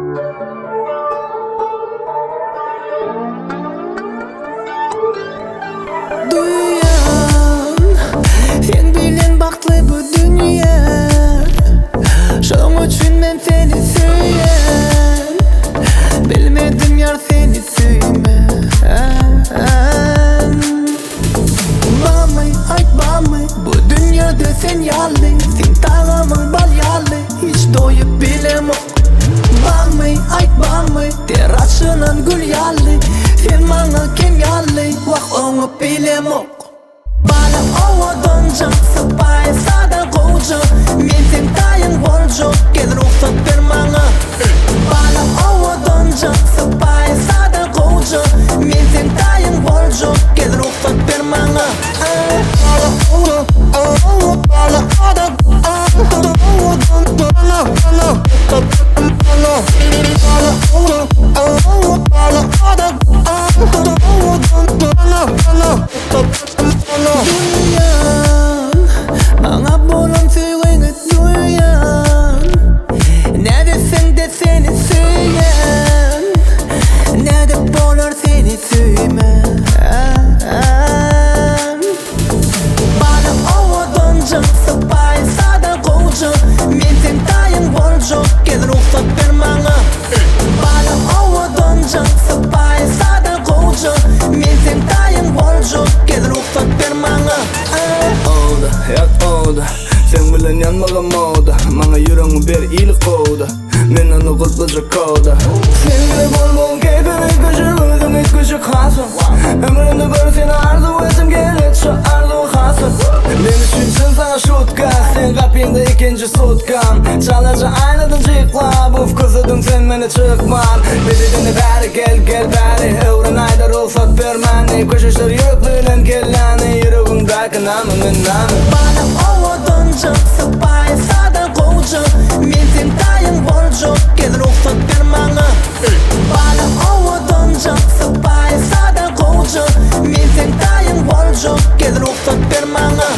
Duýýan, sen bilen bagtly bu dünýä. Şoň üçin men seni söýýän. Bilmedim ýar seni söýmän. Bamy, aýt bamy, bu dünýede sen ýaly, Seň tagamyň bal ýaly, hiç doýup bilemok. Bamy, aýt bamy, ter açylan gül ýaly, Sen maňa kem ýaly, wah oňup bilemok. Bala owadanjyk, sypaýy, sada gowja, Men seň taýyň boljak, gel rugsat ber maňa. Bala owadanjyk, sypaýy, sada gowja, Men seň taýyň boljak, gel rugsat ber maňa. Duýýan, maňa bolan söýgiňi duýýan. Nädeseň-de seni söýýän. Nädip bolar seni söýmän. Bala owadanjyk, sypaýy, sada gowja. Men seň taýyň boljak, gel rugsat ber maňa. Bala owadanjyk, sypaýy, sada gowja. Men seň taýyň boljak, gel rugsat ber maňa. Oda, ýak oda, seň bilen ýanmaga moda. Maňa ýüregiňi ber ýyly kowda, men ony gulplajak koda. Seň bilen bolmagyň keýpim üýtgeşik, özüň üýtgeşik hasam. Ömrümde bir seni arzuw etdim, gel et şu arzuwy hasyl. Men üçin çyn saňa şutka, seň gapyňda ikinji sutkam. Çalaja aýnadan jyklap, uf kösediň sen meni çykman. Bededini bäri gel, gel bäri, öwren aýda rugsat bermäni. Köşeşdir ýürek bilen kelläni, ýüregiňdäki name men name. Bala owadanjyk, sypaýy, sada gowja, Men seň taýyň boljak, gel rugsat ber maňa. Bala owadanjyk, sypaýy, sada gowja, Men seň taýyň boljak, gel rugsat ber maňa.